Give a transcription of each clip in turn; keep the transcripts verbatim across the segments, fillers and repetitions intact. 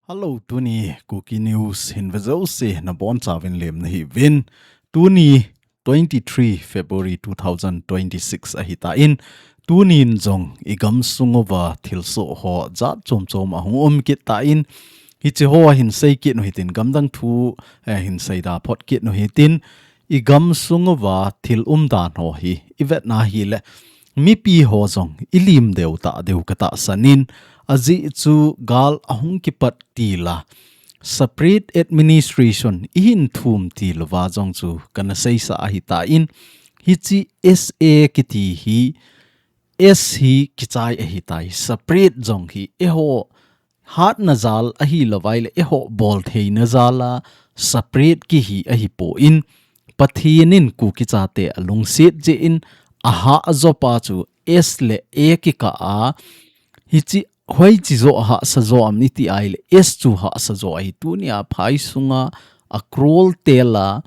Hello, tuni Kuki News hin ve jouse nabonchauvin lemna hiuvin. Tuni twenty-three February two thousand twenty-six ahitan, tunin jong igam sunguva thilsoh ho jat chom chom ahung um kit tan, hiche ho hin sei kit u hitin, gamdang thu, eh, hin seida phot kit u hitin, igam sunguva thil umdan ho hi ivetna hile, mipi ho jong ilim deu tadeu katahsan in, ajeh chu gal ahung kipat tila, separate administration ihin thum tilouva jong chu kana seisa ahitan, hiche S A kiti hi, S hi kichai ahitai, separate jong hi, eiho hatna jal ahilouva ile, eiho boltheina jal a separate kihi ahipon, Pathen in Kuki chate alungset jeh in ahah jopa chu S le A kikah a, hiche hoiche jo hahsa jo ham iti a ile, S chu hahsa jo ahi. Tunia phai sunga a crore tela,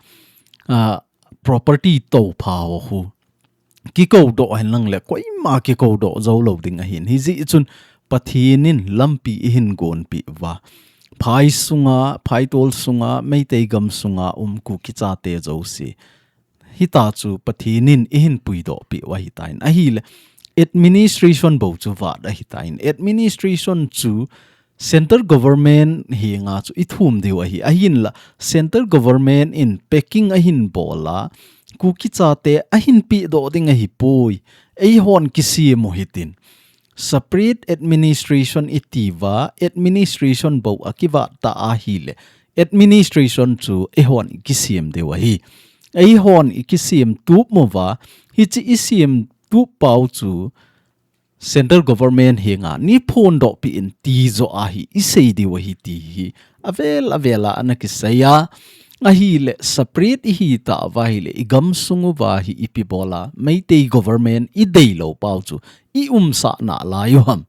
a, property toupha ho khu kikoudoh henlang le, koima kikoudoh jou lou ding ahin. Hijeh chun Pathen in lampi ihin gonpeh uva, phai sunga, phaitol sunga, Meitei gam sunga um Kuki chate jouse, hitia chu Pathen in eihin puidoh peh u ahitan. Ahile, administration bou chu vat ahitan. Administration chu Central Government henga chu ithum diu ahi. Ahinla, Central Government in packing ahin bol a, Kuki chate ahin pehdoh ding ahipoi. Eihon kisem u hitin. Separate administration itiuva, administration bou akivat ta ahile, administration chu eihon ikisem diu ahi. Eihon ikisem tup uva, hiche isem tup pau chu Central Government henga neiphondoh peh in ti jo ahi, isei diu ahi ti hi avel avel a ana kisei a. Ahile, separate ihi tauva ahile, igam sunguva hi ipi bol a Meitei Government idei lou pau chu iumsah nalai u ham.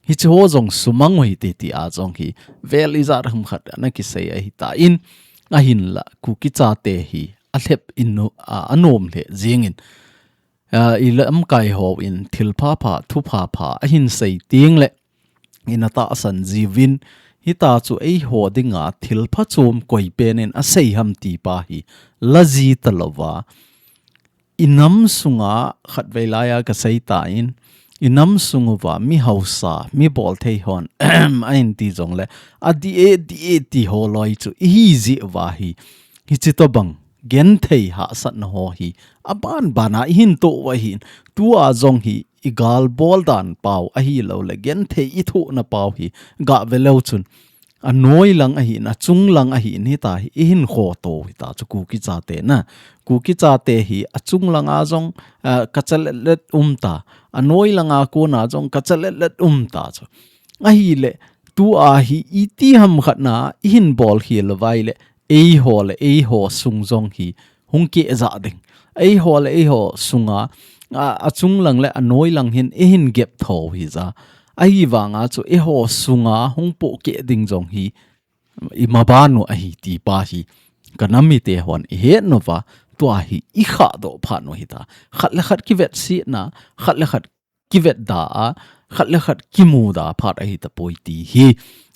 Hiche ho jong sumang u hite ti a jong hi vel ijat ham khat ana kisei ahitan, ahinla Kuki chate hi alhep in u, a, anom lheh jingin, a, ilamkai hon thil phapha, thu phapha ahin sei teng le, ina tahsan jiuvin, hitia chu eiho dinga thil phachom koi pen in asei ham ti pa hi la ji talouva, inam sunga khatvei laiya kasei tan, inam sunguva mi hausa, mi bolthei hon ahin ti jongle, adih e, dih e ti ho loi chu ihi jeh uva hi, hiche tobang genthei hahsatna ho hi aban ban a ihin toh u ahin, tua jong hi igal bol dan pau ahilou le, genthei ithohna pau hi gah ve leu chun, anoi lang ahin, achung lang ahin, hitia hi ihin khoto u hita chu Kuki chate na. Kuki chate hi achung langa jong, a, kacha let let um ta, anoi langa kona jong kacha let let um ta chu. Ahile, tua hi iti ham khat na ihin bol khel uva ile, eiho le eiho sung jong hi hung keh jah ding. Eiho le eiho sunga, a, achung lang le anoi lang hin eihin gep tho u hija. Ahivanga chu eiho sunga hung pohkeh ding jong hi imaban u ahi ti pa hi kanam mite hon ihet uva, tua hi ikhahdoh phat u hita. Khat le khat kivetsetna, khat le khat kivetda a, khat le khat kimuda phat ahi tapoi ti hi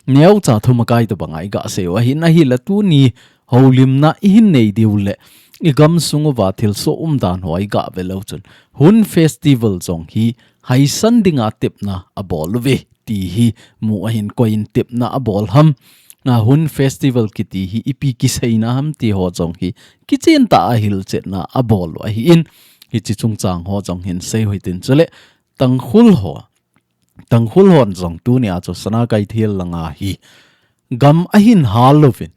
neocha thumakai tobanga igah sei u ahin, ahile tuni houlimna ihin nei diu le, igam sunguva thilsoh umdan ho igah ve leu chun, Hun Festival jong hi haisan dinga tepna abol uve ti hi mu ahin, koiyin tepna abol ham, a, Hun Festival kiti hi ipi kiseina ham ti ho jong hi kichen tah a hilchetna abol u ahin, hiche chungchang ho jong hin sei u hitin, chule Tangkhul ho, Tangkhul hon jong tunia chu Sana Keithel langa hi gam ahin hal uvin,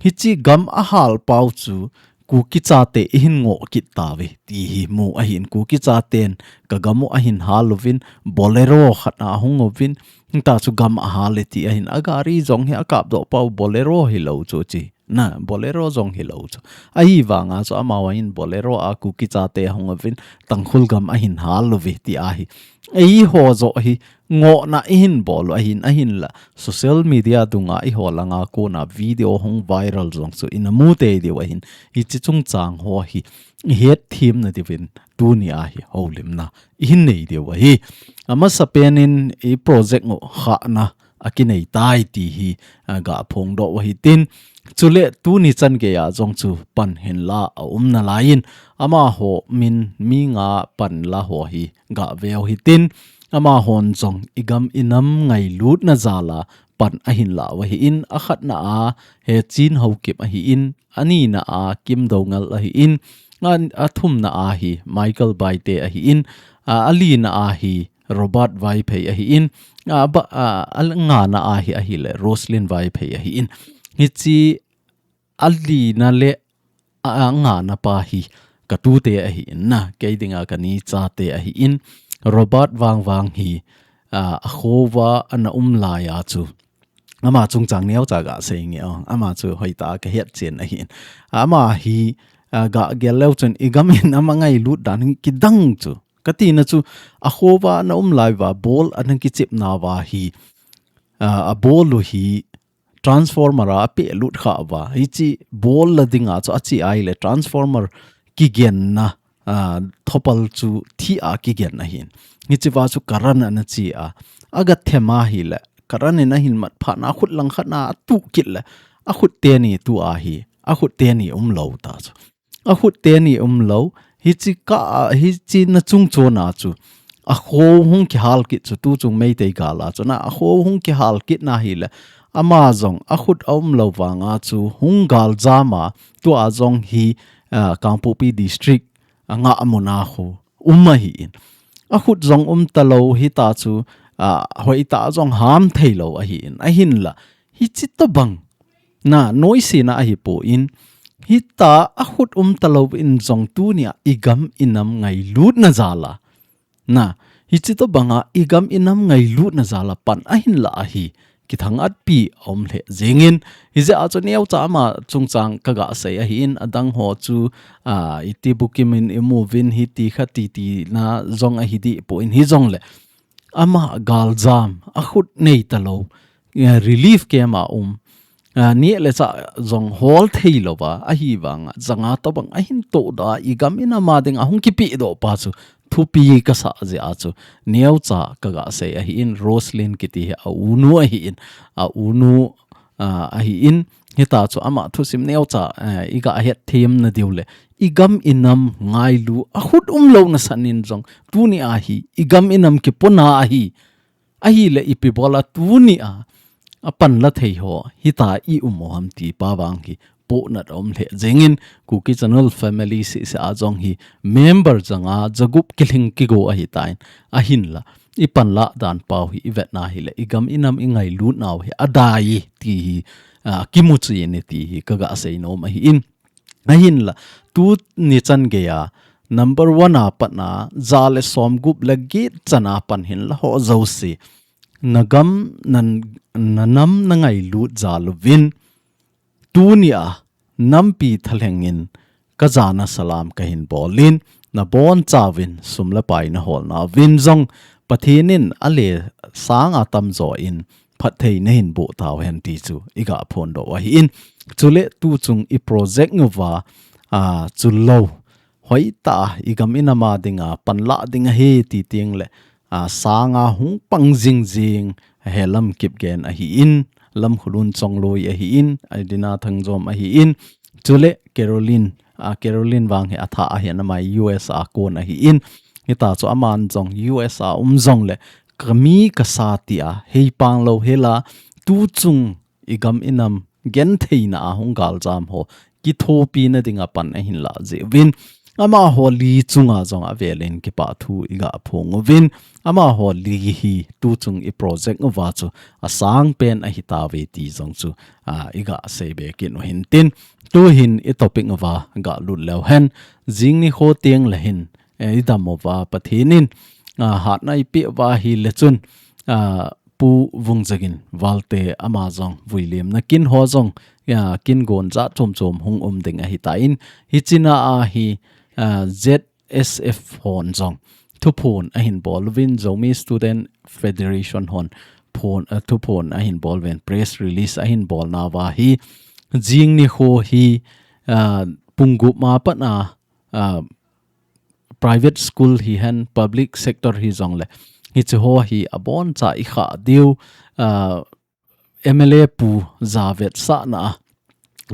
hiche gam ahal pau chu Kuki chate ihin ngoh kit tauve ti hi mu ahin, Kuki chaten kagam u ahin hal uvin, Bolero khat ahung uvin, hitia chu gam ahal e ti ahin, agari jong hi akapdoh pau Bolero hilou chu chi. Na, Bolero jong hilou chu. Ahivanga chu amaho hin Bolero a Kuki chate ahung uvin, Tangkhul gam ahin hal uve ti ahi. eiho joh hi ngohna ihin bol u ahin, ahinla social media dunga eiho langa kona video hung viral jong chu ina mu tei diu ahin, hiche chungchang ho hi ihet themna diuvin tunia hi houlimna ihin nei diu ahi. Amasapen in i project u khahna akinei tai ti hi, a, ga phongdoh u hitin. Chule tuni chan geiya jong chu pan hinla aum nalaiyin, amaho min mi nga panla ho hi ga ve u hitin. Amahon jong igam inam ngailutna jal'a pan ahinla u ahin, akhatna a Hechin Haokip ahin, anina a Kim Doungel ahin, a, athumna a hi Michael Baite ahin, a, alina a hi Robert Vaiphei ahin, a, ba, a, angana a hi ahile Roselyn Vaiphei ahin. Hiche alina le a, angana pa hi katute ahin, na, kei dinga kani chate ahin, Robert Vangvang hi, a, akhouva ana um laiya chu ama chungchang neocha ga sei nge o, ama chu hoitah a kahet chen ahin. Ama hi, a, ga gel leu chun igam inam angailut dan hi kidang chu. Katina chu akhouva ana um lai uva, ball ana kichepna uva hi, a, aball u hi transformer a apelut kha uva. Hiche ball la dinga chu ache ahile transformer kigenna, a, thopal chu thi a kigen ahin. Hichea chu current ana che a, aga them ahile current in ahin mat phat na akhut langkhat na atuh kit le, akhut teni tu ahi, akhut teni umlou ta chu. Akhut teni umlou, hiche ka, hiche na chung chon a chu akhou hung kihal kit chu, tuchung Meitei gal a chu na, akhou hung kihal kit na ahile, ama jong akhut aumlou vanga chu hung galjam a, tua jong hi, a, Kangpokpi District a Ngahmun a khu um ahin. Akhut jong um talou hita chu, a, hoitah jong ham theilou ahin. Ahinla, hiche tobang na noisena ahipon, hita akhut um talouvin jong tunia igam inam ngailutna jal'a, na, hiche tobanga igam inam ngailutna jal'a pan ahinla ahi, kithang-at pi aum lheh jengin, hijeh a chu neocha ama chungchang kaga sei ahin, adang ho chu, a, iti bukim in imu uvin hiti kha titi na jong ahi deh pon, hijongle ama galjam, akhut nei talou, eh, relief camp a um, a, neh le chah jong hol theilouva ahivanga, janga tobang ahin tohdoh a, igam inam a dinga hung kipehdoh pa chu thupi kasah jeh a chu neocha kaga sei ahin, Roselyn kiti hi aunu ahin, aunu, a, ahin, hita chu ama thusim neocha, a, iga het themna diu le, igam inam ngailu, akhut umlouna sangin jong tunia hi igam inam kipona ahi, ahile ipi bola tunia apanla thei ho hita i um u ham ti pa vang hi pohnat aum lheh jengin, Kuki Channel family seh seh a jong hi member janga jagup kilhing kigo ahitan, ahinla ipanlah dan pau hi ivetna hile igam inam ingailut nau hi adai ti hi, a, kimu chu ine ti hi kaga sei nom ahin. Ahinla, tuni chan geiya number one a patna ja le somgup le get chan a pan hinla ho jouse, nagam, na, nanam nangailut jal uvin, tunia nampi thalhengin kajana salam kahin bolin, nabonchauvin sum le pai naholnauvin jong Pathen in ale sanga tamjo in phatthei nahin boh tauhen ti chu iga phondoh u ahin. Chule tuchung i project uva, a, chulou, hoitah a igam inam a dinga panlah ding ahi ti tengle, a, sanga hung pang jingjing, Helam Kipgen ahin, Lamkhulun Chongloi ahin, Adina Thangjom ahin, chule Caroline, a, Caroline vang hi athah ahin, ama hi U S a kon ahin, hita chu aman jong U S a um jongle kami kasa tia heipang louhela, tuchung igam inam gentheina a hung galjam ho kithopina dinga pan ahinlah jeh uvin, amaho li chunga jong avelin kipah thu iga phong uvin, amaho li hi tuchung i project uva chu asangpen ahitauve ti jong chu, a, iga seibe kit u hintin, tuhin i topic uva galut leuhen, jing nikho tengle hin, eh, idam uva Pathen in, a, hatna eipeh uva ahile chun, a, Pu Vungjagin Valte ama jong vuilemna kin ho jong, a, kin gon jat chom chom hung um ding ahitan, hichea hi, a, Z S F hon jong thuphon ahin bol uvin, Zomi Student Federation hon phon, uh, thuphon ahin bol uvin, press release ahin bolna uva hi, jing nikho hi, uh, pung gup ma pat a, uh, private school hihen, public sector hijongle, hiche ho hi aboncha ikhah diu, uh, M L A pu ja vetsahna a,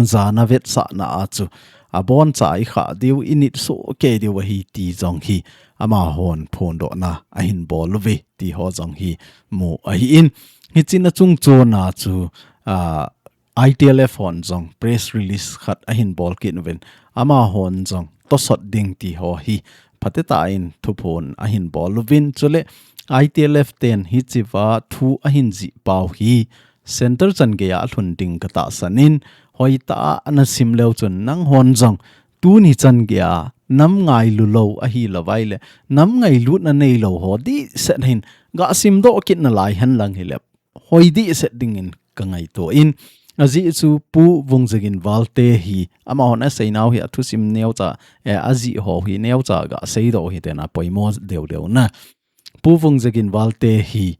jana vetsahna a chu aboncha ikhah diu, init soh kei diu ahi ti jong hi amahon phondohna ahin bol uve ti ho jong hi mu ahin. Hiche na chungchon a chu, ah, I T L F hon jong press release khat ahin bol kit uvin, amahon jong tosot ding ti ho hi phatecha in thuphon ahin bol uvin, chule I T L F ten hichea thu ahin jih pau hi center chan geiya alhun ding katahsan in, hoitah a ana sim leu chun nanghon jong tuni chan geiya nam ngailu lou ahilou vaile, nam ngailutna neilou ho dihset hin gasim doh kit nalai henlang hile hoi dihset dingin kangaito in, ajeh chu Pu Vungzagin Valte hi amahon aseinau hi athusim neocha, eh, ajih ho hi neocha gasei doh hiten apoimo deudeu na. Pu Vungzagin Valte hi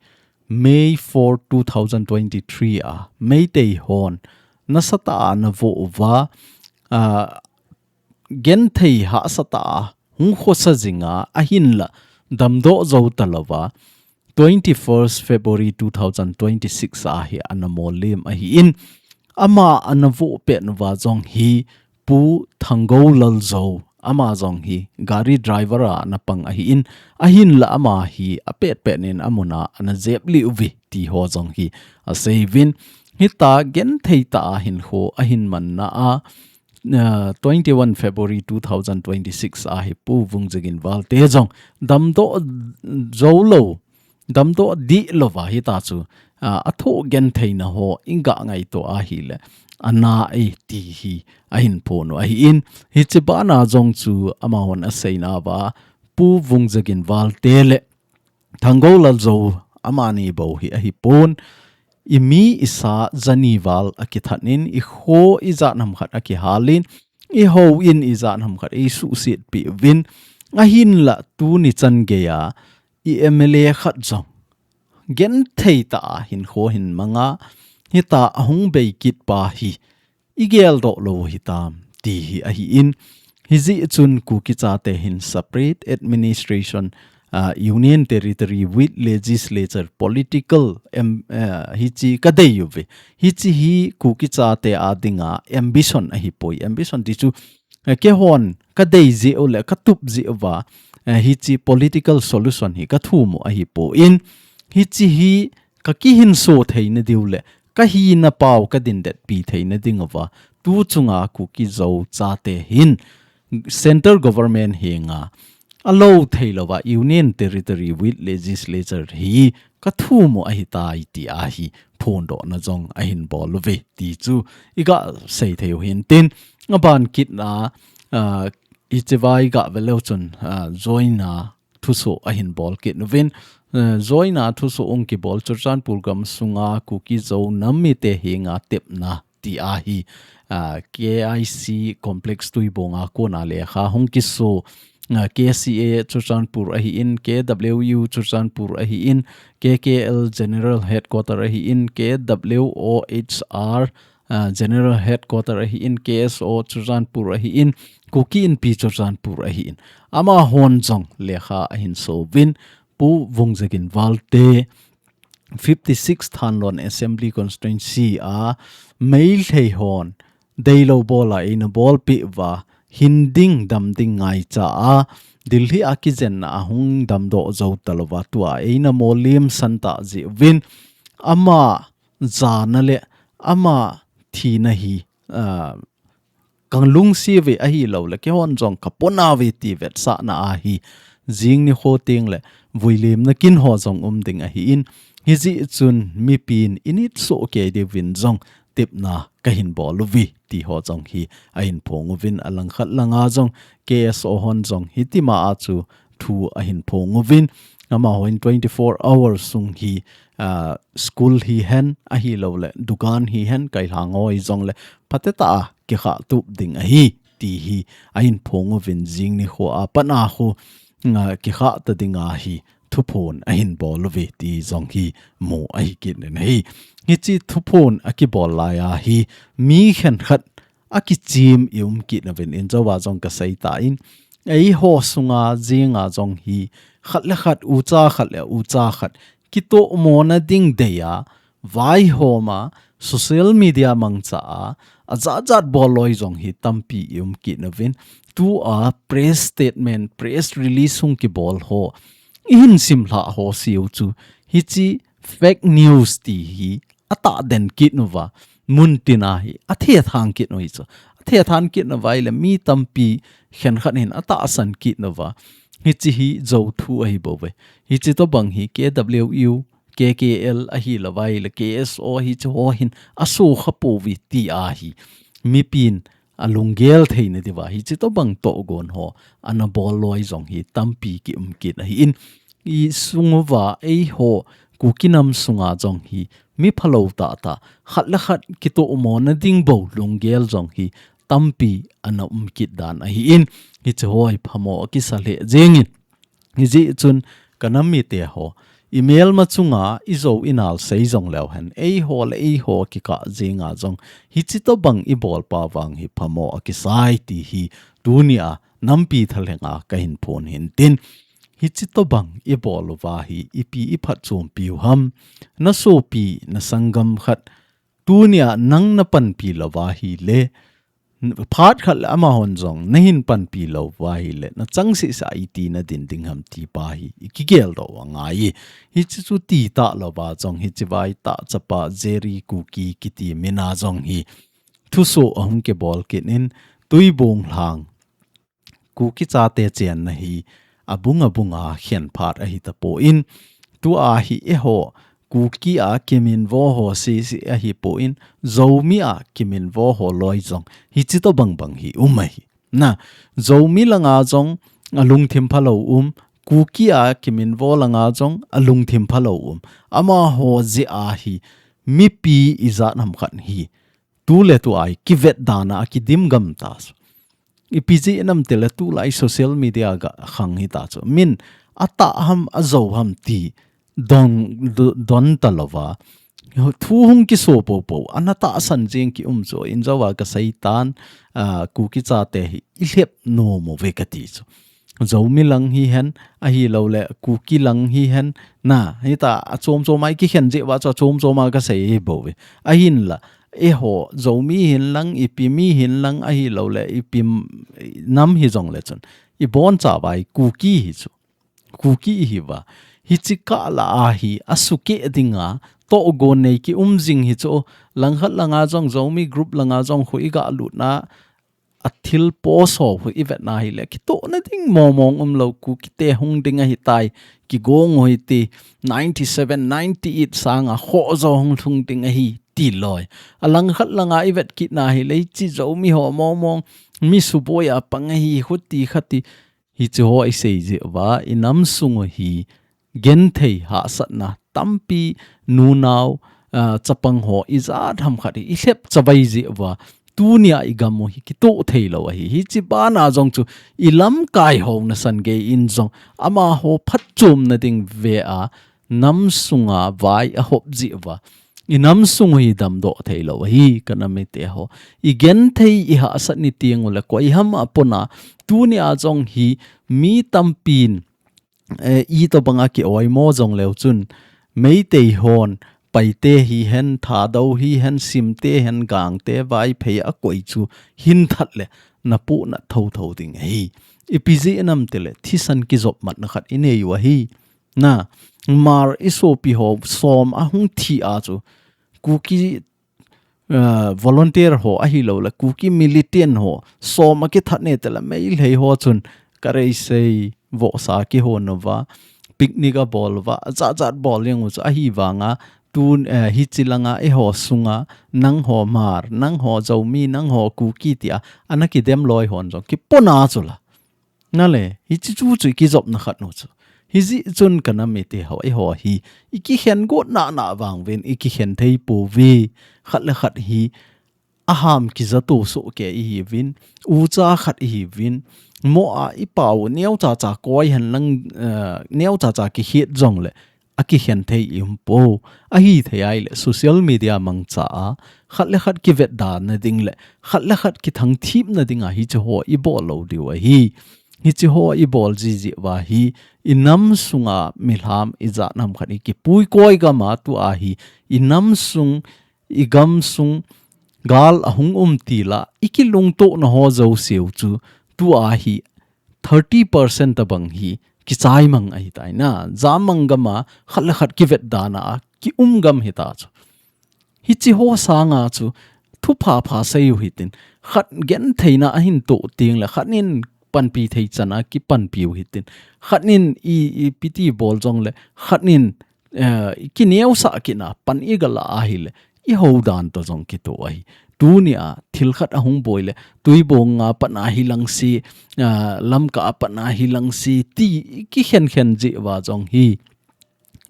May four, two thousand twenty-three a Meitei hon nasatah a ana vo uva, ah, genthei hahsatah a hung khosa jinga, ahinla damdoh jou talouva, twenty-first February two thousand twenty-six a hi ana mollem ahin, ama ana vo pet uva jong hi Pu Thanggou Laljou, ama jong hi gari driver a ana pang ahin, ahinla ama hi apet pet in amun a ana jeplih uve ti ho jong hi asei uvin. Hitia genthei tah a hinkho ahin manna a, uh, twenty-one February two thousand twenty-six a hi Pu Vungzagin Valte jong damdoh jou lou, damdoh dih louva hitia chu, ah, athoh gentheina ho iga ngaito ahile, ana e ti hi ahin phon u ahin, hiche bana jong chu amahon aseina uva, Pu Vungzagin Valte le Thanggou Laljou amani bou hi ahipon, imi isa jani val akithat in, ikho ijat ham khat akihal in, ihou in ijat ham khat eisuhset peh uvin, ahinla tuni chan geiya i M L A khat jong genthei tah a hinkho hin manga, hitia ahung bei kit pa hi igeldoh lou hitam ti hi ahin, hijeh chun Kuki chate hin separate administration, ah, union territory with legislature, political, em, ah, hiche kadei uve. Hiche hi Kuki chate a dinga ambition ahipoi. Ambition ti chu, eh, keihon kadei jeh u le katup jeh uva, eh, hiche political solution hi kathum u ahipon, hiche hi kakihinso theina diu le kahina pau kadindet pi theina dinguva, tu chunga Kuki Zo chate hin central government henga alou theilouva Union Territory with Legislature hi kathum u ahitai ti ahi phondohna jong ahin bol uve ti chu iga sei thei u hintin, aban kit na, ah, hichea iga ve leu chun, ah, join a thusoh ahin bol kit uvin, eh, join a thusoh hung kibol Churachandpur gamsunga Kuki Zo nam mite henga tepna ti ahi, ah, K I C complex Tuibong a kona lekha hung kiso, ah, K C A Churachandpur ahin, K W U Churachandpur ahin, K K L General Headquarter ahin, K W O H R, ah, General Headquarter ahin, K S O Churachandpur ahin, Kuki Inpi Churachandpur ahin. Amahon jong lekha ahin so uvin, Pu Vungzagin Valte fifty-six Thanlon Assembly Constituency a Meitei hon deilou bol a eina bolpeh uva, hin ding dam ding ngaicha a, Delhi a kijenna a hung damdoh jou talouva, tua eina mollem san ta jeh uvin, ama jana le ama thina hi, ah, kalungset uve ahilou le, keihon jong kapona uve ti vetsahna ahi. Jing nikho teng le vuilemna kin ho jong um ding ahin, hijeh chun mipin init soh kei diuvin jong tepna kahin bol uve ti ho jong hi ahin phong uvin, alangkhat langa jong K S O hon jong hitima a chu thu ahin phong uvin, amahon twenty-four hours sung hi, ah, school hihen ahilou le, dukan hihen, kailhang ho hijongle, phatecha a kikhahtup ding ahi ti hi ahin phong uvin, jing nikho a pat a khu nga kikhah ta dinga hi thuphon ahin bol uve ti jong hi mu ahi kit in ahi. Hiche thuphon akibol laiya hi mi khenkhat akichim i um kit nauvin, injouva jong kasei tan, eiho sunga jinga jong hi khat le khat, ucha khat le ucha khat kitohmona ding deiya vaihoma, social media mangcha a, ajat jat bol loi jong hi tampi i um kit nauvin. Tua press statement, press release hung kibol ho, ihin simlhah ho seh u chu, hiche fake news ti hi atah den kit uva, muntina hi athethang kit u hi chu. Athethang kit uva ahile mi tampi khenkhat hin atahsan kit uva. Hiche hi jou thu ahi bouve. Hiche tobang hi K W U, K K L ahilouva ahile K S O hiche ho hin asukha pouve ti ahi. Mipin alunggel theina diuva hiche tobang tohgon ho ana bol loi jong hi tampi ki um kit ahin, i sung uva eiho Kuki nam sunga jong hi mi phalou tahtah, khat le khat kitohmona ding bou lunggel jong hi tampi ana um kit dan ahin, hiche ho hi phamo akisa lheh jengin. Hijeh chun ka nam mite ho, i melma chunga i jou i nal sei jong leu hen, eiho le eiho kikah jenga jong hiche tobang i bol pa vang hi phamo akisai ti hi tunia nampi thalhenga kahin phon hin tin. Hiche tobang i bol uva hi ipi i phatchompi u ham? Na sopi, na sanggam khat tunia nang na panpi louva ahile, phat khat le amahon jong nahin panpi louva ahile, na changseh seh a iti na din ding ham ti pa hi i kigeldoh u angai. Hiche chu ti talouva jong hiche vai tah chapa Jerry Kuki kiti mina jong hi thusoh ahung kibol kit in, Tuibong lhang Kuki chate chenna hi abung abunga khen phat ahi tapon, tua hi eiho Kuki a kiminvo ho sese ahipon, Zomi a kiminvo ho loi jong hiche tobang bang hi um ahi. Na, Zomi langa jong alungthim phalou um, Kuki a kiminvo langa jong alungthim phalou um. Amaho jeh a hi mipi ijat ham khat hi tu le tu a hi kivet dan a kidim gam ta chu. Ipi jeh ham itile tulai social media ga khang hita chu. Min atah ham ajou ham ti don, do-, don talouva, thu hung kiso popo, ana tahsan jeng ki um chu, injouva kasei tan, ah, Kuki chate hi i lhep nom uve kati chu. Zomi lang hihen, ahilouleh Kuki lang hihen, na, hita achom chom a i kikhen jeh uva chu achom chom a kasei hi bouve. Ahinla, eiho Zomi hin lang, ipi mi hin lang, ahilouleh ipi nam hijongle chun, i boncha uva hi Kuki hi chu. Kuki ihiuva. Hiche kah lah a hi asukeh dinga tohgon nei ki um jing hi chu. Langkhat langa jong, Zomi group langa jong khu i galutna, athil post ho khu i vetna hile, kitohna ding mong mong umlou, Kukite hung ding ahitai, kigong u hite, ninety seven, ninety eight sanga khoh jo hung lhung ding ahi ti loi. Alangkhat langa i vet kitna hile, hiche Zomi ho mong mong, mi suboi a pang ahi, khuti khati, hiche ho i sei jeh uva, i nam sung u hi genthei hahsatna tampi, nunao, ah, chapang ho ijat ham khat hi i lhep chavai jeh uva, tunia i gam u hi kitoh theilou ahi. Hiche bana jong chu i lamkai ho nasan gei in jong amaho phatchomna ding ve a, nam sunga vai ahop jeh uva, i nam sung u hi damdoh theilou ahi, ka nam mite ho. I genthei i hahsat ni teng ule koi ham apona, tunia jong hi mi tampin, eh, itobanga ki oimo jongleu chun, Meitei hon, Paite hihen, Thadou hihen, Simte hen, Gangte, Vaiphei akoi chu hin that le, na puhnat thotho ding ahi. Ipi jeh ham itile, thisan kijop matna khat i nei u ahi. Na, Hmar i sopi ho som ahung thi a chu, Kuki, ah, volunteer ho ahilouleh, Kuki militant ho som akithat ne tile, Meitei ho chun, ka reisei vohsa kihon uva, picnic abol uva, ajat jat bol jeng u chu, ahivanga, tun, eh, hiche langa eiho sunga, nangho Hmar, nangho Zomi, nangho Kuki tia, ana kidem loi hon jong kipona chu la. Nale, hiche chu chu i kijopna khat u chu. Hijeh chun ka nam mite ho, eiho hi, i kikhen got nana vang uvin, i kikhen thei pouve, khat le khat hi, aham kijato soh kei ihiuvin, ucha khat ihiuvin, mo a ipau neocha cha koi hen lang, eh, neocha cha kikhet jongle, akikhen thei i um pou. Ahithei ahile, social media mangcha a, khat le khat kivetdana ding le, khat le khat kithangthipna dinga hiche ho ibol lou diu ahi. Hiche ho ibol jiji uva hi, inam sunga milham ijat ham khat ikipui koi gam a tua hi, inam sung, igam sung, gal ahung um tila, ikilungtohna ho jouseu chu, tua hi, thirty percent tabang hi kichai mang ahitai na. Jammang gam a khat le khat kivetdana a kium gam hita chu. Hiche ho sanga chu thupha pha seiu hitin. Khat gentheina ahin toh teng le khat in panpi thei chan a kipanpiu hitin. Khat in i, ipi ti bol jongle khat in eh, kineosah kit na pan iga la ahile, iho dan toh jong kitoh ahi. Tunia thil khat ahung boi le, Tuibong a pat na hilang si, ah, Lamka a pat na hilang si, ti kikhen khen jeh uva jong hi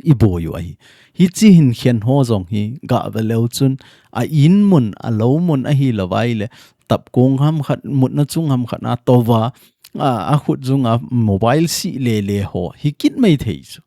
iboi u ahi. Hiche hin khen ho jong hi gave leu chun, a in mun, a lou mun ahilou vai le, tapkong ham khat, mutna chung ham khat na touva, a, akhut jung a mobile si le le ho, hi kit mai thei chu.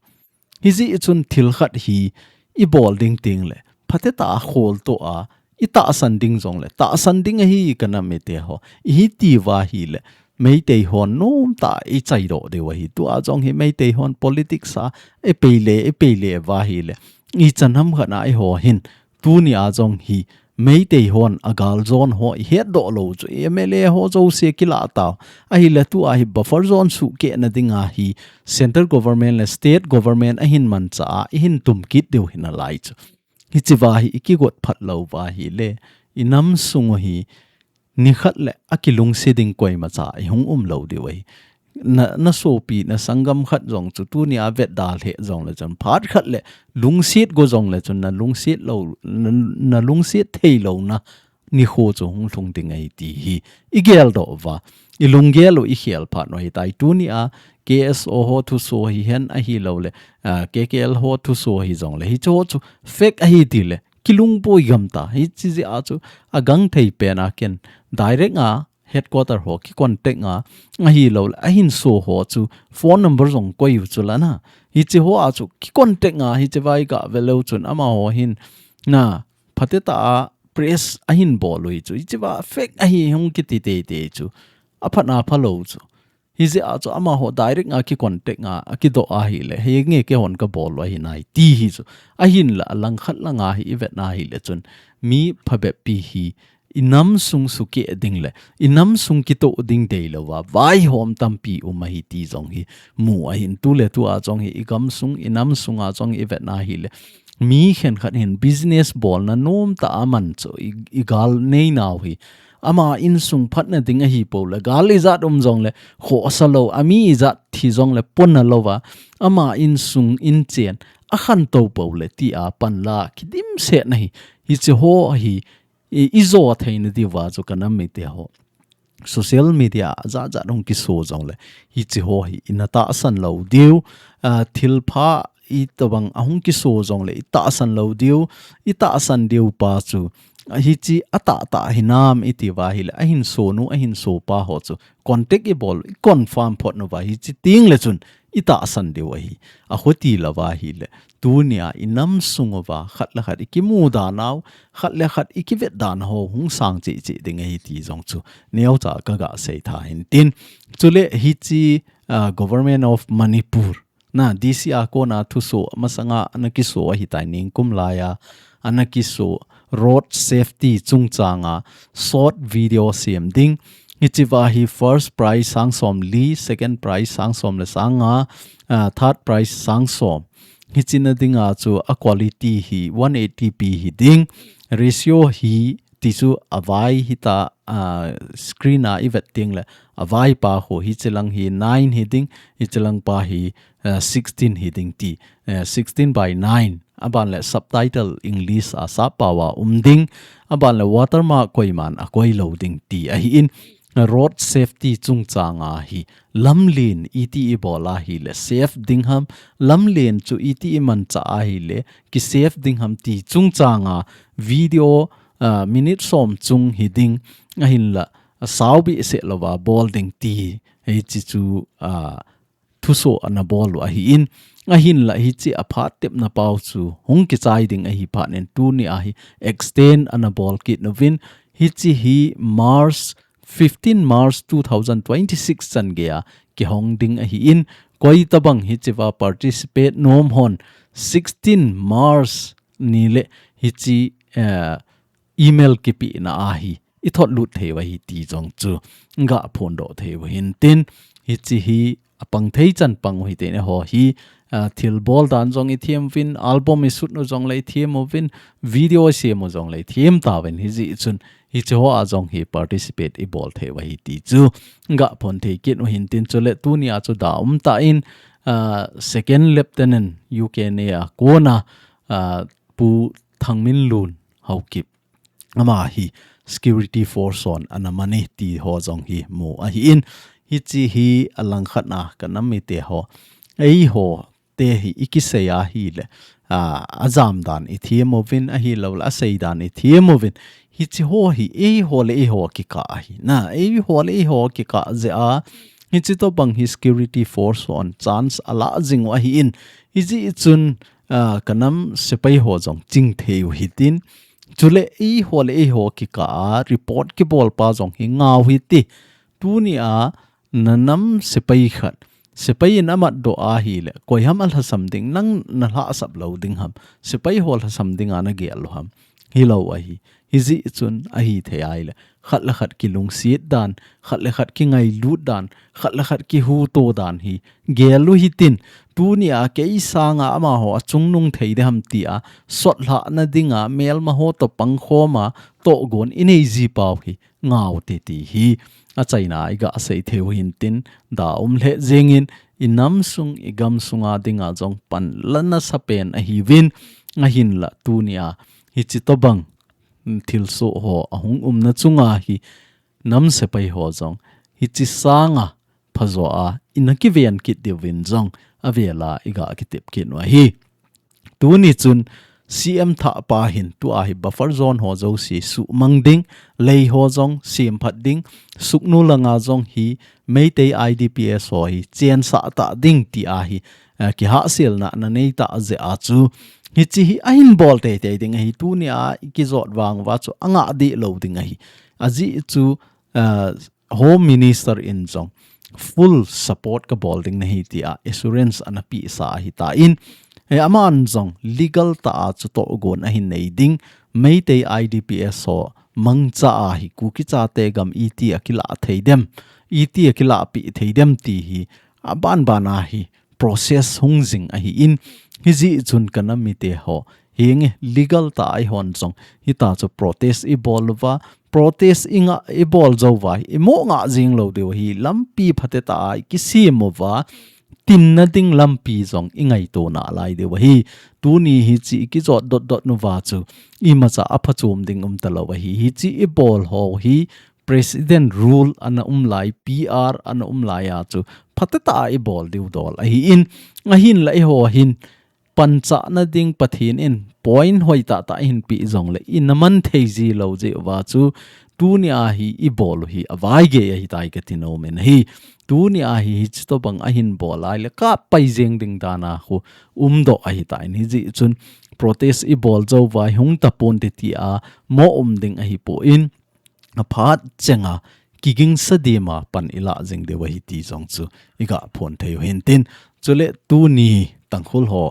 Hijeh chun thil khat hi ibol ding teng le, phatecha a kholtoh a, itahsan ding jongle, tahsan ding ahi ka nam mite ho. Ihi ti uva ahile, Meitei hon nomtah a ichaidoh diu ahi. Tua jong hi Meitei hon politics a, ipei le, ipei le uva ahile, ichan ham khat na eiho hin, tunia jong hi, Meitei hon a gal zone ho ihetdoh lou chu, M L A ho jouse kilah tau. Ahile tua hi buffer zone sukeh na dinga hi central government le state government ahin mancha a, ihin tum kit diu hi nalai chu. Hiche uva hi ikigot phat lou uva ahile, inam sung u hi, nikhat le akilungset ding koimacha ihung um lou diu ahi. Na, na sopi, na sanggam khat jong chu tunia vetda lheh jongle chun phat khat le lungset go jongle chun na lungset lou, na, na lungset thei louna nikho chu hung lhung ding ahi ti hi igeldoh uva. Ilunggel u ikhel phat u ahitai. Tunia K S O ho thuso hihen ahilou le, ah, K K L ho thuso hijongle, hiche ho chu fake ahi tile, kilungpui gam ta. Hiche jeh a chu agangthei pen a ken direct a headquarter ho kicontact a, ahilou le, ahinso ho chu phone number jong koi u chu la na. Hiche ho a chu kicontact a, hiche uva iga ve leu chun amaho hin, na, phatecha a press ahin bol u hi chu. Hiche uva fake ahi hung kiti teitei chu. Aphat na phalou chu. Hijeh a chu amaho direct a kicontact a, akidoh ahile, henge keihon kabol u ahi nai, ti hi chu. Ahinla, alangkhat langa hi ivet na ahile chun, mi phabep pi hi, inam sung sukeh ding le, inam sung kitoh ding deilou va, vaihom tampi um ahi ti jong hi, mu ahin tuletua jong hi, igam sung, inam sunga jong ivet na ahile, mi khenkhat hin business bolna nomtah a aman chu, i, igal neinau hi, ama insung phatna ding ahipou le, gal ijat um jongle, khohsa lou, ami ijat thi jongle, ponna louva, ama insung inchen, akhantou pou le, tia panla, kidimset na hi, hiche ho hi, i, ijo theina diuva chu ka nam mite ho. Social media a jat jat hung kiso jongle, hiche ho hi, ina tahsan lou diu, ah, thilpha itobang ahung kiso jongle, itahsan lou diu, itahsan diu pa chu, hiche atahtah hinam iti uva ahile, ahinso nu, ahinso pa ho chu, contact ibol, iconfirm phot uva, hiche tengle chun, itahsan diu ahi. Akhuti louva ahile, tunia inam sung uva, khat le khat ikimuda nau, khat le khat ikivetda nau ho, hung sang cheh cheh ding ahi ti jong chu, neocha kaga seitha hintin. Chule hiche, ah, Government of Manipur, na, D C a kona thuso, masanga ana kiso ahitai ningkum laiya, ana kiso road safety chungchanga short video sem ding. Hiche uva hi first prize sang som li, second prize sang som le sang nga, ah, third prize sang som. Hiche na dinga chu a quality hi one eighty P hi ding. Ratio hi ti chu avai hita, ah, screen a ivet tengle avai pa ho hiche lang hi nine hi ding, hiche lang pa hi, ah, sixteen hi ding ti, eh, sixteen by nine. Aban le subtitle English a sappao a um ding. Aban le watermark koiman akoi lou ding ti ahin, road safety chungchanga hi lamlen iti ibol ahile safe ding ham, lamlen chu iti imancha ahile kisafe ding ham ti chungchanga video, ah, minute som chung hiding, ahinla, asao behseh louva bol ding ti, hiche chu, ah, thuso ana bol u ahin, ahinla hiche aphat tepna pau chu hung kichai ding ahi phat in tunia hi extend ana bol kit uvin, hiche hi March, fifteen March two thousand twenty-six chan geia kihong ding ahin, koi tabang hichea participate nom hon sixteen March nile hiche, eh, email kipehna a hi ithot lut thei u ahi ti jong chu ga phondoh thei u hintin, hiche hi apang thei chan pang u hite, eiho hi, ah, thil bol dan jong ithem uvin, album isut u jongle ithem uvin, video isem u jongle ithem tauvin, hijeh chun hiche hoa jong hi participate ibol thei u ahi ti chu ga phon thei kit u hintin, chule tunia chu da um tah in, ah, Second Lieutenant U K N A a kona, ah, Pu Thangminlun Haokip, ama hi security force hon ana man e ti ho jong hi mu ahin, hiche hi alangkhat a ka nam mite ho, eiho te hi ikisei ahile, ah, ajam dan ithem uvin, ahilouleh asei dan ithem uvin, hiche ho hi eiho le eiho kikah ahi. Na, eiho le eiho kikah jeh a, hiche tobang hi security force hon chance ala jing u ahin, hijeh chun, ah, ka nam sepai ho jong ching thei u hitin, chule eiho le eiho kikah a report kibol pa jong hi ngah u hite. Tunia na nam sepai khat, sepai in amatdoh ahile, koiham alhasam ding, nang nalhahsap lou ding ham, sepai ho lhasam dinga nagel u ham, hilou ahi. Hijeh chun ahithei ahile, khat le khat kilungset dan, khat le khat kingailut dan, khat le khat kihuto dan hi gel u hitin, tunia kei sanga amaho achungnung thei ding ham tia, sotlhahna dinga, melma ho toh pangkhoma, tohgon inei ji pau hi ngah u hite ti hi achaina iga sei thei u hintin, da um lheh jengin, inam sung, igam sunga dinga jong pan la nasapen ahiuvin, ahinla tunia hiche tobang thilsoh ho ahung umna chunga hi nam sepai ho jong hiche sanga phajo a ina kiven kit diuvin jong avela iga kitep kit u ahi. Tuni chun C M thahpa hin tua hi buffer zone ho jouse suhmang ding, lei ho jong semphat ding, Sugnu langa jong hi Meitei I D P S ho hi chensah tah ding tia hi, eh, kihahselna ana nei tah jeh a chu, hiche hi ahin bol teitei ding ahi, tunia ikijot vang uva chu angah deh lou ding ahi. Ajeh chu, eh, Home Minister in jong full support kabol ding nahi tia assurance ana pehsa ahitan, eh, aman jong legal tah a chu tohgon ahin nei ding, Meitei I D P S ho mangcha a hi Kuki chate gam iti akilah thei dem, iti akilahpeh thei dem ti hi abanban a hi process hung jing ahin, hijeh chun ka nam mite ho, henge legal tah a eihon jong hitia chu protest ibol uva, protest ingah ibol jou uva, imo ngah jing lou diu ahi, lampi phatecha a ikisem uva, tinna ding lampi jong ingaito nalai diu ahi. Tuni hiche ikijot dotdot nauva chu imacha aphachom ding umtalou ahi. Hiche ibol ho hi President rule ana um lai, P R ana um lai a chu phatecha a ibol diu dol ahin, ahinla eiho hin panchahna ding Pathen in point hoitah tah ahin peh jongle ina man thei ji lou jeh uva chu tunia hi ibol u hi avaigei ahitai kati nom in ahi. Tunia hi hiche tobang ahin bol ahile kap pai jeng ding dan a khu umdoh ahitan, hijeh chun protest ibol jou uva hi hung tapon te tia mo um ding ahipon, aphat chenga kigingsa dema pan ilah jing diu ahi ti jong chu iga phon thei u hintin. Chule tuni Tangkhul ho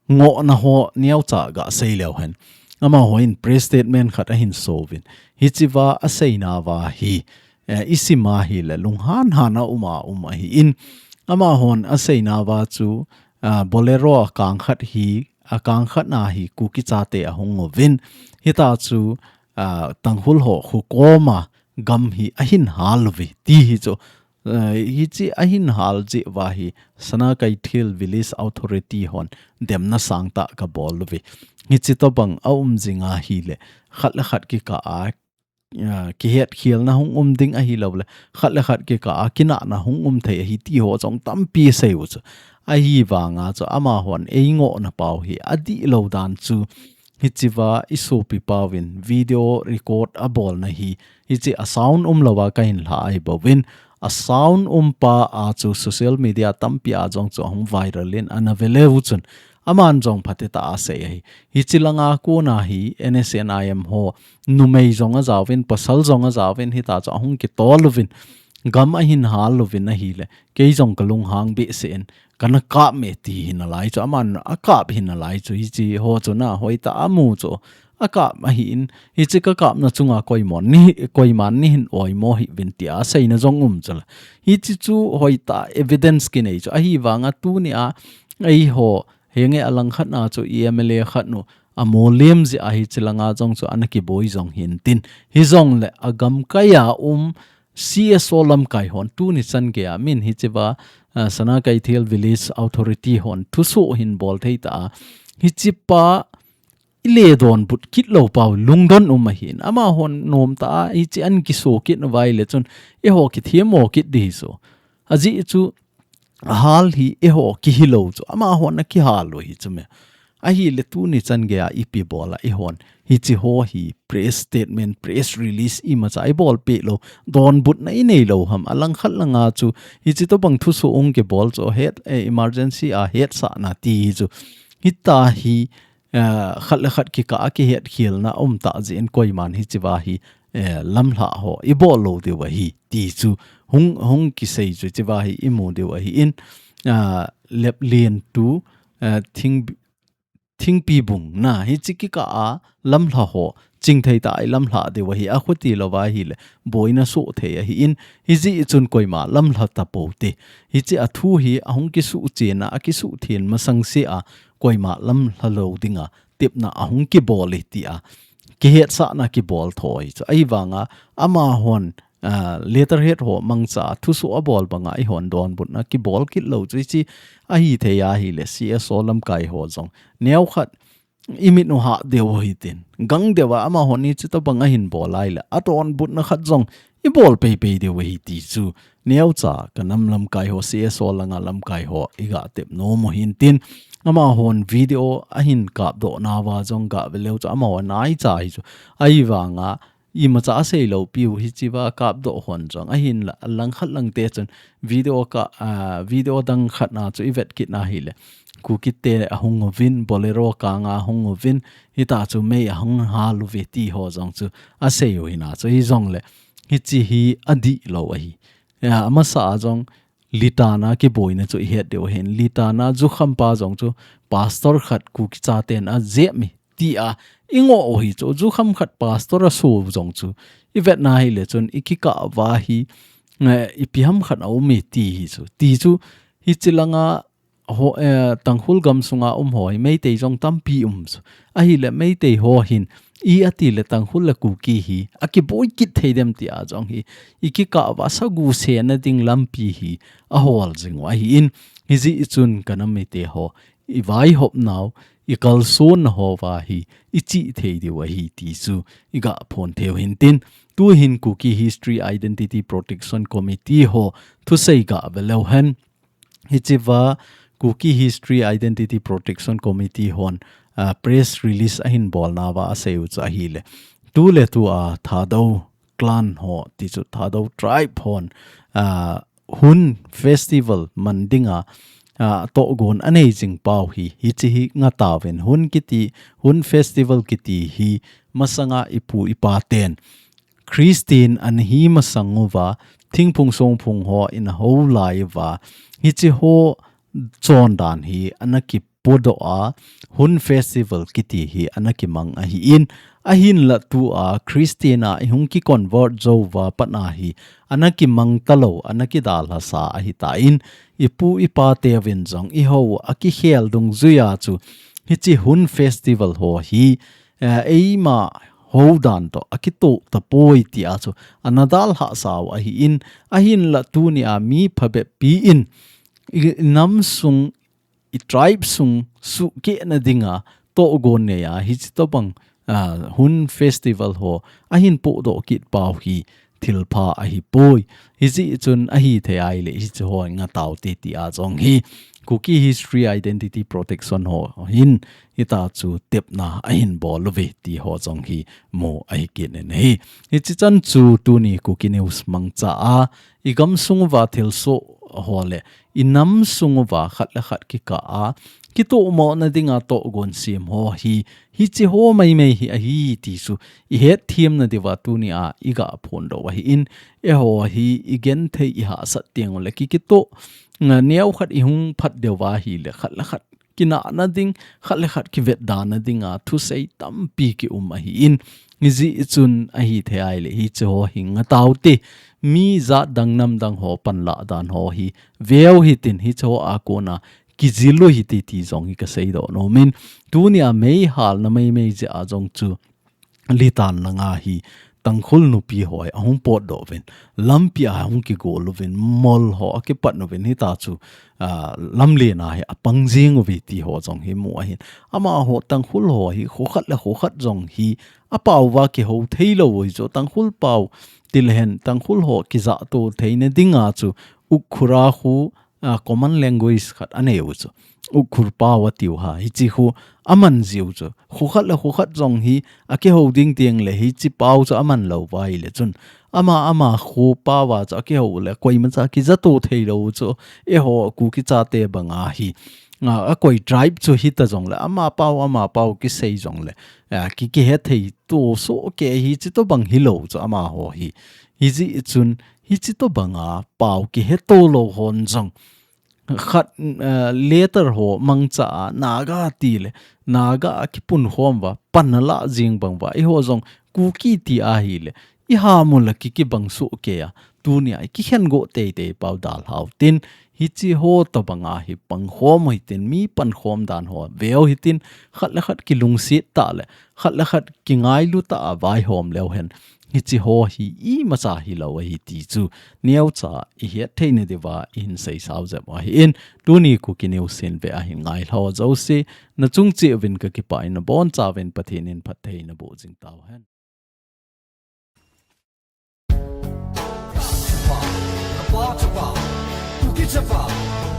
ngohna ho neocha gasei leu hen, amaho in press statement khat ahin so uvin, hichea aseinauva hi, eh, isim ahile lunghan han a um a um ahin, amahon aseinauva chu, ah, Bolero a kang khat hi, akang khat na hi Kuki chate ahung uvin, hitia chu, ah, Tangkhul ho khu koma gam hi ahin hal uve ti hi chu, eh, hiche ahin hal jeh uva hi Sanakeithel Village Authority hon demna sangtah kabol uve. Hiche tobang aum jing ahile khat le khat kikah a, ah, kihetkhelna hung um ding ahilouleh khat le khat kikah a kinahna hung um thei ahi ti ho jong tampi asei u chu. Ahivanga chu amahon eingohna pau hi adihlou dan chu hichiva i sopipa uvin video record abolna hi, hichi a sound umlouva kahin lha ahi bouvin, a sound umpa a chu social media tampi a jong chu ahung viral in ana ve leu chun, aman jong phatecha a asei ahi. Hichi langa kona hi N S C N I M ho numei jong ajaovin, pasal jong ajaovin, hitachu ahung kitol uvin, gam ahin hal uvin ahile, kei jong kalunghang behseh in, kana kap me ti hi nalai chu, aman akap hi nalai chu, hichi ho chu na hoitah a amu chu, akap ahin, hichi kakapna chunga koimon nei, koiman neihin oimo hih uvin tia aseina jong um chule. Hichi chu hoitah evidence kinei chu, ahivanga tunia, eiho, henge alangkhat na chu M L A khat nu, amo lem jeh a hichi langa jong chu ana kiboi jong hintin. Hijongle agamkai a um, C S O lamkai hon tuni chan geiya min hichiva, ah, Sana Keithel Village Authority hon thusoh hin bol thei ta a. Hichipa ile donbut kit lou pau lungdon um ahin. Amahon nomtah a hichi ana kiso kit uva ahile chun eiho kithemmo kit ding hi chu. Ajeh chu ahal hi eiho kihilou chu. Amahon akihal u hi chu me. Ahile tuni chan geiya ipi bola eihon hichi ho hi press statement, press release imacha ibolpeh lou, donbutna inei lou ham, alangkhat langa chu hichi tobang thusoh hung kibol chu het, eh, emergency a hetsahna ti hi chu. Hita hi, eh, khat le khat kikah a kihetkhelna umtah jeh in koiman hichiva hi, eh, lamlhah ho ibol lou diu ahi ti chu hung, hung kisei chu hichiva hi imu diu ahin, ah, Leplen to, eh, Thing Thingpi bung na hichi kikah a lamlha ho, chingthei tah a ilamlha diu ahi, akhuti louva ahile, boina soh thei ahin, hijeh chun koima lamlha tapou te. Hichi a thu hi ahung kisuhchen a, akisuhthen masang sea, koima lamlha lou dinga, tepna ahung kibol e tia, kihetsahna kibol thou ahi chu. Ahivanga, amahon, ah, letterhead ho mangcha thusoh abol banga eihon donbutna kibol kit lou chu hichi ahithei ahile C S O lamkai ho jong neokhat imit u hah diu hitin. Gang diu a amahon hichi tobang ahin bol ahile adonbutna khat jong ibol peipei diu ahi ti chu neocha ka nam lamkai ho, C S O langa lamkai ho iga tep nom u hintin. Amahon video ahin kapdoh nauva jong ga ve leu chu amahon naicha hi chu. Ahivanga imacha asei lou piu hichiva kapdoh hon jong. Ahinla, langkhat lang te chun video ka, ah, video dang khat na chu ivet kit na hile. Kuki te ahung uvin, Bolero kanga ahung uvin, hitachu mei ahung hal uve ti ho jong chu asei u hina chu hijongle. Hichi hi adih lou ahi. Ya, amasa a jong Litan a kiboina chu ihet diu ahin. Litan a jukhampa jong chu pastor khat Kuki chaten ajep mi tia ingoh u hi chu, jukham khat pastor aso jong chu ivet na hile chun ikikah uva hi, eh, ipi ham khat aum e ti hi chu. Ti chu hichi langa ho, eh, Tangkhul gam sunga um ho hi Meitei jong tampi um chu. Ahile Meitei ho hin i ati le Tangkhul le Kuki hi akiboi kit thei dem tia jong hi ikikah uva sagu sena ding lampi hi ahol jing u ahin, hijeh chun ka nam mite ho ivaihop nau, ikalson nau houva hi ichih thei diu ahi ti chu iga phong thei u hintin. Tuhin Kuki History Identity Protection Committee ho thusei ga ve leu hen. Hichiva Kuki History Identity Protection Committee hon, ah, press release ahin bol nauva asei u chu ahile. Tu le tu a Thadou clan ho ti chu Thadou tribe hon, ah, Hun festival man dinga, ah, tohgon anei jing pau hi, hichi hi ngah tauvin Hun kiti, Hun festival kiti hi masanga ipu ipa ten Christian ana hi masang uva, thingphung songphung ho in ahou lai uva, hichi ho chondan hi ana kipodoh a, Hun festival kiti hi ana kimang ahin, ahinla tua Christian a ihung kiconvert jou uva pat a hi ana kimang talou, ana kidalhasa ahitan, ipu ipa teuvin jong ihou a kikhel dungjuia chu hichi Hun festival ho hi, eh, eima houdan toh akitoh tapoi tia chu ana dalhasau ahin, ahinla tunia mi phabep pi in i, inam sung, i tribe sung suhkehna dinga tohgon neia hichi tobang, ah, Hun festival ho ahin pohdoh kit pau hi thilpha ahipoi. Hijeh chun ahithei ahile hiche ho ngah taute tia jong hi Kuki History Identity Protection ho hin hitachu tepna ahin bol uve ti ho jong hi mu ahi kit in ahi. Hichi chan chu tuni Kuki News mangcha a, i gamsung uva thilsoh ho le i namsung uva khat le khat kikah a kitohmohna dinga tohgon sem ho hi, hiche ho maimai hi ahi ti chu i hetthem na diuva tuni a i gaphondoh u ahin, eiho hi i genthei i hahsat teng ule ki, kitoh, nga, neokhat i hung phat diuva ahile khat le khat kinahna ding, khat le khat kivetdana dinga thusei tampi kium ahin, hijeh chun ahithei ahile hiche ho hi ngah taute, mi jat dang nam dang ho panlah dan ho hi veu hitin, hiche ho a kona kijil u hite ti jong hi kaseidoh nom in, tuni a meihalna maimai jeh a jong chu Litan langa hi Tangkhul nupi ho hi ahung potdoh uvin, lampi a ahung kigol uvin, mol ho akipat uvin, hitachu, ah, lamlen a hi apang jing uve ti ho jong hi mu ahin. Amaho Tangkhul ho hi kho khat le kho khat jong hi apao uva kihou theilou u hi chu, Tangkhul pao tile hen Tangkhul ho kijahto theina dinga chu Ukhrul a khu, ah, common language khat anei u chu. Ukhrul pao atiu ham, hiche khu aman jiu chu. Kho khat le kho khat jong hi akihou ding teng le hiche pao chu aman lou uva ahile chun, ama, ama kho pao a chu akihou le koimacha kijato theilou u chu. Eiho Kuki chate banga hi, ah, akoi tribe chu hita jong le ama pao, ama pao kisei jong le, ah, ki, kihethei to soh kei hiche tobang hilou chu amaho hi. Hijeh chun hiche tobanga pao kiheto lou hon jong khat, eh, letter ho mangcha a Naga tile Naga a kipunkhom uva, pan alah jing bang uva, eiho jong Kuki ti ahile i ham u le ki, kibang soh kei a, tuni a i kikhen go teitei pau dalhau tin, hiche ho tobanga hi pangkhom u hitin, mi pankhom dan ho veu hitin, khat le khat kilungset tah le khat le khat kingailu tah a vaihom leu hen, hiche ho hi imacha hilou ahi ti chu neocha i hetthei na diuva i hin seisao jep u ahin, tuni Kuki News hin ve ahin ngailhah jouse, nachung cheh uvin kakipah in, nabonchauvin Pathen in phatthei naboh jing tauhen. Chapa, Chapa, Kuki Chapa.